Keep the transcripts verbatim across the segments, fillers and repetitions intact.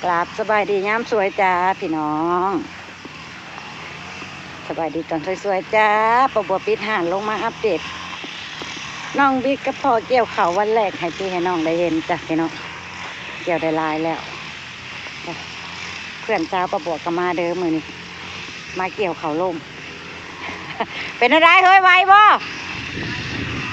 กราบสบายดียามสวยจ้าพี่น้อง สบายดีตอนสวยๆจ้า ป้าบัวปิดห้านลงมาอัปเดต น้องบิ๊กกับพ่อเกี่ยวข้าววันแรกให้พี่ให้น้องได้เห็นจ้ะพี่น้อง เกี่ยวได้หลายแล้ว เพื่อนสาวป้าบัวก็มาเด้อมื้อนี้ มาเกี่ยวข้าวลม เป็นอะไรเฮ้ย ไหวบ่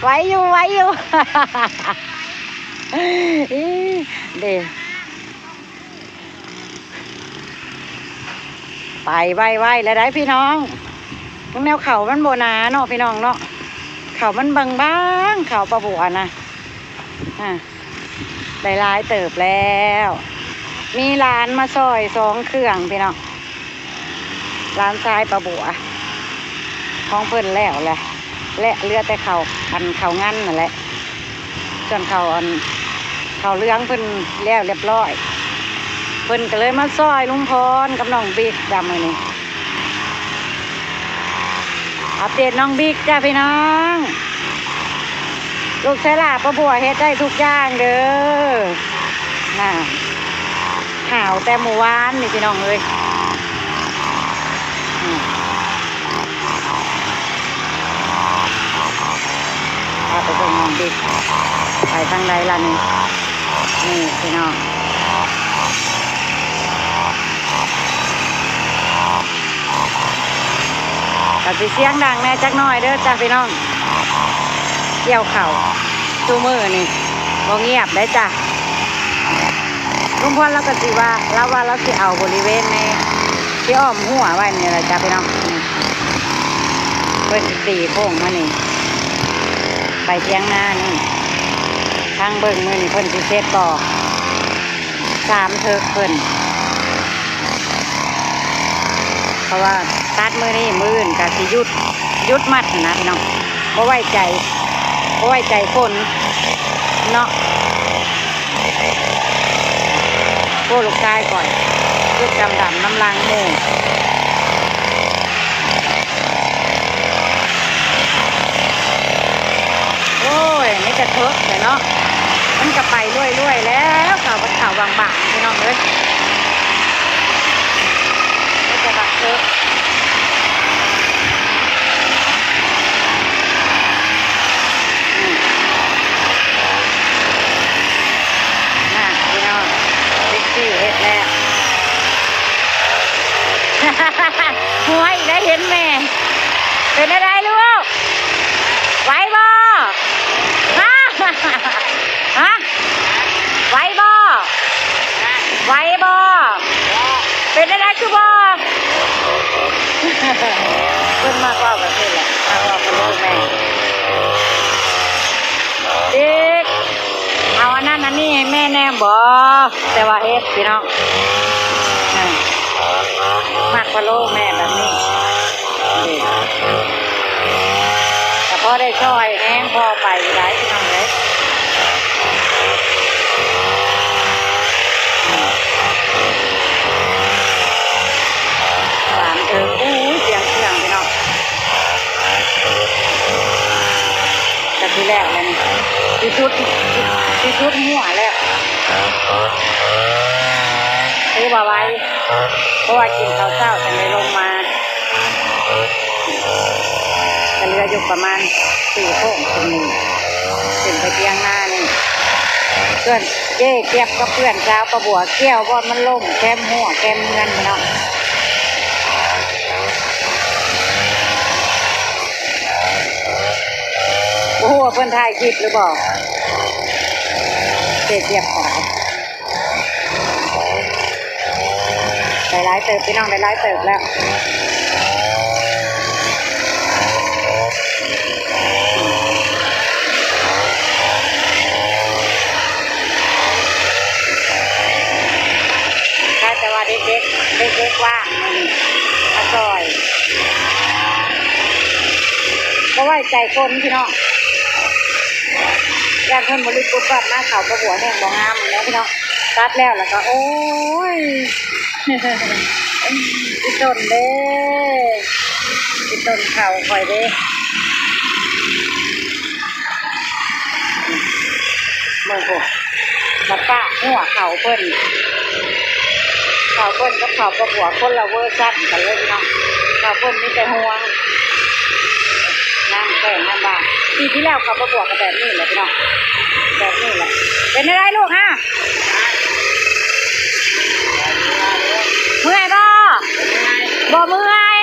ไหวอยู่ ไหวอยู่ อีเด้ ไปไวๆแล้วได้พี่น้อง พวกแนวเขามันบ่หนาเนาะพี่น้องเนาะ เขามันบางๆ เขาป้าบัวนะ อ่ะ ได้หลายเติบแล้ว มีหลานมาซอยสองเครื่องพี่น้อง หลานชายป้าบัว ของเพิ่นแล้วแหละ และเหลือแต่เขาอันเขางันนั่นแหละ ส่วนเขาอันเขาเหลืองเพิ่นแล้วเรียบร้อย เพิ่นก็เลยมาซอยลุงพรกับน้องบิ๊กจ้ะมื้อนี้ อัปเดตน้องบิ๊กจ้ะพี่น้อง ลูกชายหล่าป้าบัวเฮ็ดได้ทุกอย่างเด้อ น่ะ หาวแต่มื้อวานนี่พี่น้องเอ้ย อืม พาไปเบิ่งน้องบิ๊ก ไปทางใดล่ะนี่ นี่พี่น้อง ก็สิเสียงดังแหน่จักหน่อยเด้อจ้ะพี่น้อง เกี่ยวข้าวซุมื้อนี่บ่เงียบได้จ้ะ ลุงพรลาวก็สิว่า ลาวว่าลาวสิเอาบริเวณในที่อ้อมหัวไว้นี่แหละจ้ะพี่น้อง นี่ เพิ่นสิตีโค้งมานี่ ไปเถียงนานี่ ทางเบิ่งมื้อนี้เพิ่นสิเสร็จบ่ สามเถิกเพิ่น เพราะว่าตัดมื้อนี้ มื้ออื่นก็สิหยุด หยุดมัดหั้นนะพี่น้อง บ่ไว้ใจ บ่ไว้ใจคนเนาะ โอ้ ลูกชายข่อย ชุดดำๆ นำหลังหมู่ โอ้ย มีแต่เถิกแหละเนาะ มันก็ไปเรื่อยๆ แล้ว เขาก็เขาบางๆ พี่น้องเอ้ย มีแต่บางเถิก อืม น่ะพี่น้อง เซ็กซี่เฮ็ดแล้ว หัวอีกแล้วเห็นแม่ เป็นอะไรลูก ไหวบ่ ฮะ ฮะ ไหวบ่ ไหวบ่ เป็นอะไรคือบ่ เพิ่นมากเว้ากับเพิ่นแหละ มากเว้ากับลูกแม่ เด็ก เอาอันนั้นอันนี้ให้แม่แน่บ่ แต่ว่าเฮ็ดพี่น้อง อ่า มักพะโล้แม่แบบนี้ นี่ แต่พอได้ซอยแห้งพอไปได้พี่น้องเอ้ย สามเถิก อู้ย เสียงเครื่องพี่น้อง แต่ทีแรกแล้วนี่ ที่สุด ที่สุดหัวแล้ว ถือว่าไว เพราะว่ากินข้าวเช้าจั่งได้ลงมา ก็เหลืออยู่ประมาณสี่โค้ง ขึ้นนี่ ขึ้นไปเถียงนานี่ เพื่อนเจ๊เจี๊ยบกับเพื่อนสาวป้าบัวเกี่ยวบ่อนมันล้มแคมหัวแคมเฮือนพี่น้อง โอ้โห เพิ่นถ่ายคลิปหรือบ่ เจ๊เจี๊ยบก็ได้ ได้หลายเติบพี่น้อง ได้หลายเติบแล้ว ถ้าแต่ว่าเด็กๆ เด็กๆ ว่างมื้อนี้ มาซอย บ่ไว้ใจคนพี่น้อง ย่านเพิ่นบ่รีบปุ๊บปั๊บมา เขาบ่หัวแห้งบ่งามแหน่พี่น้อง ตัดแล้วแล้วก็ โอ้ย อีต้นเด้ อีต้นเขาข่อยเด้ เบิ่งพุ้น มาปะหัวเขาเพิ่น ข้าวเพิ่นกับข้าวปลาบวกคนละเวอร์ชันกันเลยพี่น้อง ข้าวเพิ่นมีแต่ห่วง น้ำแกงน้ำบาง ปีที่แล้วข้าวปลาบวกก็แบบนี้แหละพี่น้อง แบบนี้แหละ เป็นอะไรลูกฮะ เมื่อยบ่ บ่เมื่อย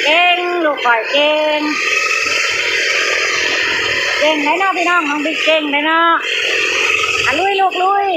เก่ง ลูกข่อยเก่ง เก่งได้เนาะพี่น้อง น้องบิ๊กเก่งได้เนาะ อ่ะลุยลูกลุย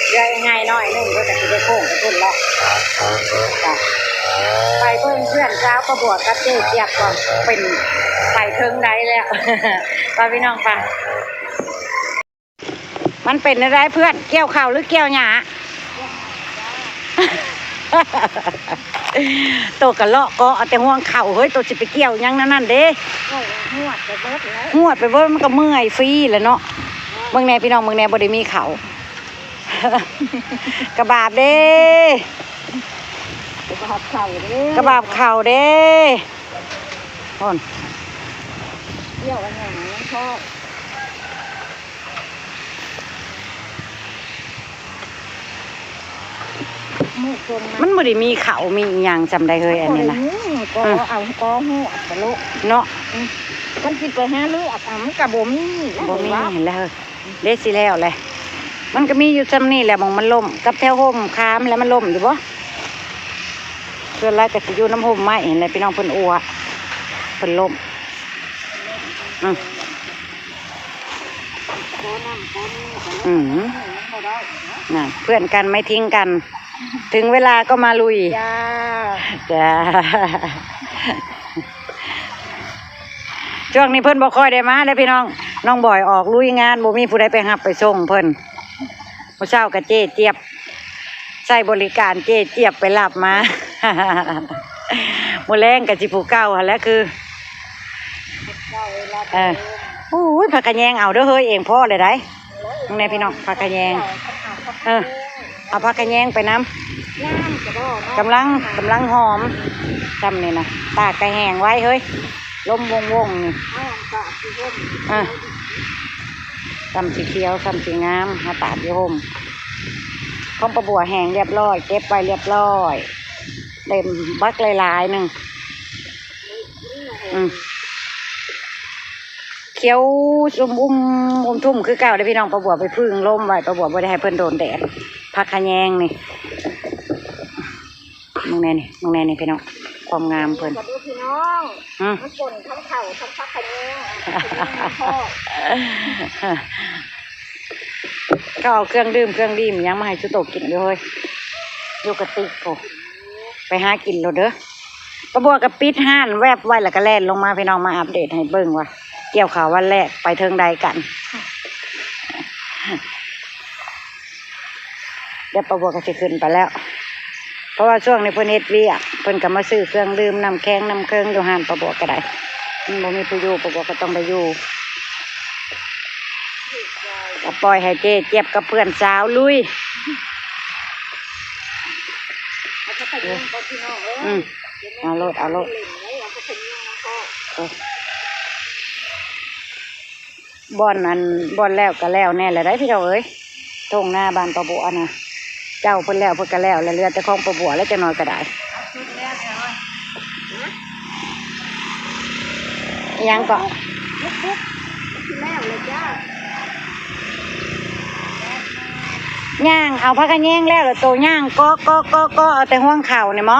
เดี๋ยวยังไงหน่อยหนึ่งก็จะสิได้โค้งไปพุ่นแล้วจ้ะ ไปเบิ่งเพื่อนสาวประบวกกับเจ๊เจี๊ยบก่อน เป็นไปเทิงใดแล้ว ไปพี่น้องไป มันเป็นอะไรเพื่อน เกี่ยวข้าวหรือเกี่ยวหญ้า โตกะเลาะเกาะเอาแต่ห่วงข้าว เฮ้ย โตสิไปเกี่ยวหยังนั่นนั่นเด้ โอ้ย หวดไปเบิดแล้ว หวดไปเบิด มันก็เมื่อยฟรีแหละเนาะ เบิ่งแน่พี่น้อง เบิ่งแน่ บ่ได้มีข้าว กะบาปเด้ กะบาปข้าวเด้ กะบาปข้าวเด้ โอ้น เกี่ยวอันหยังพ่อ มันบ่ได้มีข้าวมีอิหยังจำได้เฮ้ย อันนี้นะ ก็เอาก็ฮู้กะโล เนาะ อืม มันสิไปหาเลือกอ่ะ มันกะบ่มี บ่มี แล้ว หั้นแหละเฮ้ย เด้สิแล้วแหละ มันก็มีอยู่จำนี่แหละ หม่องมันล่ม กับแถวโฮมคามแล้วมันล่มอยู่บ่ ส่วนหลายก็สิอยู่น้ำโฮมไม้หั้นแหละ พี่น้องเพิ่นอัว เพิ่นล่ม อืม อืม น่ะ เพื่อนกันไม่ทิ้งกัน ถึงเวลาก็มาลุย จ้า จ้า ช่วงนี้เพิ่นบ่ค่อยได้มาเด้อพี่น้อง น้องบอยออกลุยงาน บ่มีผู้ใดไปรับไปส่งเพิ่น มื้อเช้าก็เจ๊เจี๊ยบ ใช้บริการเจ๊เจี๊ยบไปรับมา มื้อแลงก็สิผู้เก่าหั้นแหละคือ เออ โอ้ย ผักขะแยงเอาเด้อเฮ้ย เองพอเลยได้ มึงแน่พี่น้อง ผักขะแยง เออ เอาผักขะแยงไปนำ กำลัง กำลังหอม จำนี่นะ ตากกะแห้งไว้เฮ้ย ลมวงๆนี่ อ่ะ ซ้ำสีเขียว ซ้ำสีงาม มาตากอยู่โฮม ของป้าบัวแห้งเรียบร้อย เก็บไว้เรียบร้อย เต็มบักหลายๆหนึ่ง อืม เขียวชุ่มอุ้ม อุ้มทุ่มคือเก่าเด้อพี่น้อง ป้าบัวไปพึ่งลมไว้ ป้าบัวบ่ได้ให้เพิ่นโดนแดด ผักขะแยงนี่ มึงแน่นี่ มึงแน่นี่พี่น้อง ความงามเพิ่น สวัสดีพี่น้อง อืม มันป่นทั้งข้าวทั้งผักขะแยง อ่ะ เป็นยังไงพ่อ เขาเอาเครื่องดื่ม เครื่องดื่มหยังมาให้สุโตกินอยู่เฮ้ย อยู่กระติกโอ้ ไปหากินโลดเด้อ ป้าบัวก็ปิดร้านแวบไว้แล้วก็แล่นลงมาพี่น้อง มาอัปเดตให้เบิ่งว่า เกี่ยวข้าววันแรกไปเทิงใดกัน เดี๋ยวป้าบัวก็สิขึ้นไปแล้ว เพราะว่าช่วงนี้เพิ่นเฮ็ดเวียก เพิ่นก็มาซื้อเครื่องดื่ม น้ำแข็งน้ำเคิงอยู่ร้านป้าบัวก็ได้ มันบ่มีผู้อยู่ ป้าบัวก็ต้องไปอยู่ ก็ปล่อยให้เจ๊เจี๊ยบกับเพื่อนสาวลุย เอาไปขยี้ก็พี่น้องเอ้ย อืม เอาโลด เอาโลด เล่นไว้ เอาไปขยี้น้ำพ่อ เออ บ่อนอัน บ่อนแล้วก็แล้วแน่แหละได้พี่น้องเอ้ย ท่งนาบ้านป้าบัวนะ เจ้าเพิ่นแล้วเพิ่นก็แล้ว แล้วเหลือแต่ของป้าบัวแล้วจักหน่อยก็ได้ เอาขึ้นแล้วเนี่ยเว้ย อิหยังก็ ลุกๆ มันสิแล้วเลยจ้า ย่างเอาผักขะแยงแล้ว แล้วโตย่างเกาะเกาะเกาะเกาะ เอาแต่ห่วงข้าวนี่หมอ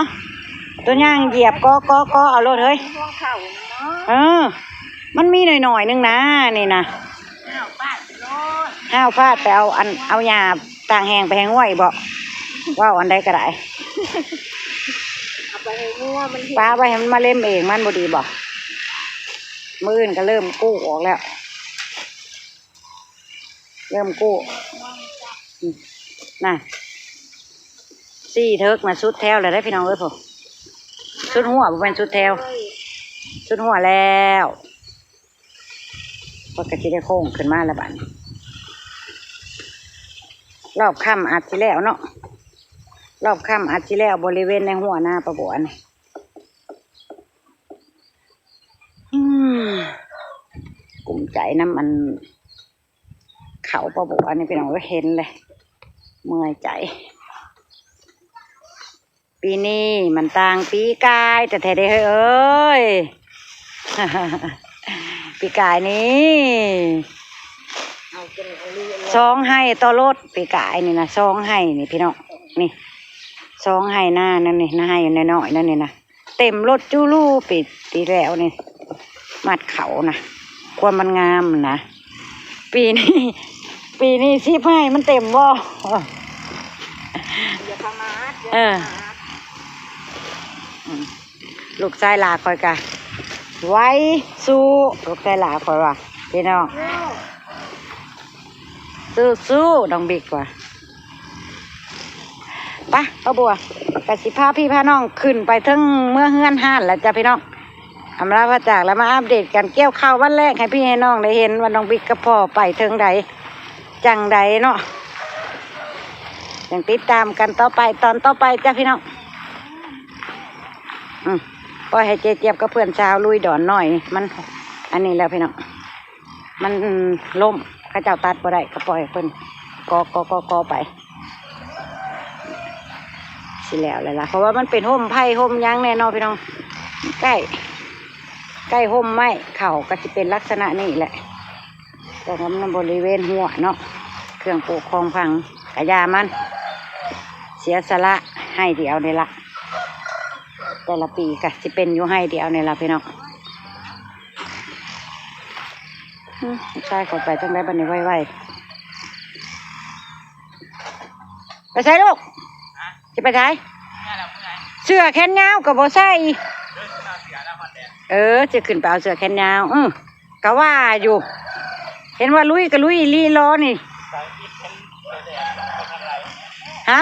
โตย่างเหยียบเกาะเกาะเกาะ เอาโลดเฮ้ย ห่วงข้าวนี่เนาะ เออ มันมีหน่อยๆนึงนะ นี่นะ อ้าว ฟาดไปโลด อ้าว ฟาดไปเอาอัน เอาหญ้าตากแห้งไปให้ง่วยบ่ เว้าอันใดก็ได้ เอาไปให้งัวมันเห็น ปะไว้ให้มันมาเล็มเอง มันบ่ดีบ่ มื้ออื่นก็เริ่มกู้ออกแล้ว เริ่มกู้ อืม น่ะ สี่เทิกน่ะ สุดแถวแล้วได้อพี่น้องเอ้ย พุ้น สุดหัว บ่แม่นสุดแถว สุดหัวแล้ว เพิ่นก็สิได้โค้งขึ้นมาแล้วบัดนี้ รอบค่ำอาจสิแล้วเนาะ รอบค่ำอาจสิแล้วบริเวณในหัวหน้าปะบัวนี่ อืม กุ้มใจนำมัน เขาปะบัวนี่พี่น้องเอ้ย เห็นเลย เมื่อยใจ ปีนี้มันต่างปีกายแท้ๆเด้อเฮ้ยเอ้ย ปีกายนี่ เอาจนเอาลูกเอาหลาน สองไฮ่ต่อรถ ปีกายนี่นะ สองไฮ่นี่พี่น้อง นี่ สองไฮ่นานั่นนี่ นาไฮ่น้อยๆนั่นนี่นะ เต็มรถจูลูปี ปีแล้วนี่ มัดเขานะ ความมันงามนะ ปีนี้ ปีนี้สิบไฮ่มันเต็มบ่ อย่าประมาท อย่า เออ ประมาท อืม ลูกชายหลาข้อยกะ ไหวสู้ ลูกชายหลาข้อยว่า พี่น้อง สู้ๆน้องบิ๊กว่า ไป ป้าบัว กะสิพาพี่พาน้องขึ้นไปเทิงเมืองเฮือนฮ้านแล้วจ้ะพี่น้อง อำลาพระจากแล้วมาอัปเดตกันเกี่ยวข้าววันแรกให้พี่ให้น้องได้เห็นว่าน้องบิ๊กกับพ่อไปเทิงใด จั่งใดเนาะ ยังติดตามกันต่อไป ตอนต่อไปจ้ะพี่น้อง อืม ปล่อยให้เจ๊เจี๊ยบกับเพื่อนสาวลุยดอนน้อย มัน อันนี้แล้วพี่น้อง มันล้ม เขาเจ้าตัดบ่ได้ ก็ปล่อยเพิ่น กอกอ กอกอ ไป สิแล้วเลยล่ะ เพราะว่ามันเป็นฮ่มไผ่ฮ่มหยังแน่เนาะพี่น้อง ใกล้ ใกล้ฮ่มไม้ เขาก็สิเป็นลักษณะนี้แหละ แต่ว่ามันบริเวณหัวเนาะ เครื่องปลูกของพัง กะยามัน เสียสละไฮ่เดียวนี่ละ แต่ละปีก็สิเป็นอยู่ไฮ่เดียวนี่ละพี่น้อง อืม ใช่ เขาไปทางใดบัดนี้ ไวๆ ไปใส่ลูก สิไปใส่ เสื้อแขนยาวก็บ่ใส่ เออ จะขึ้นไปเอาเสื้อแขนยาว อืม ก็ว่าอยู่ เห็นว่าลุยก็ลุยอีหลีล้อนี่ ฮะ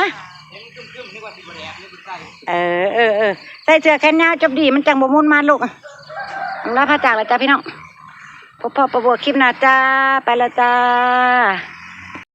เออ เออ เออ ใส่เสื้อแขนยาวจบดี มันจังบ่มุ่นมาลูก ลาพระจากแล้วจ้าพี่น้อง พบพ่อประบัวคลิปหน้าจ้า ไปแล้วจ้า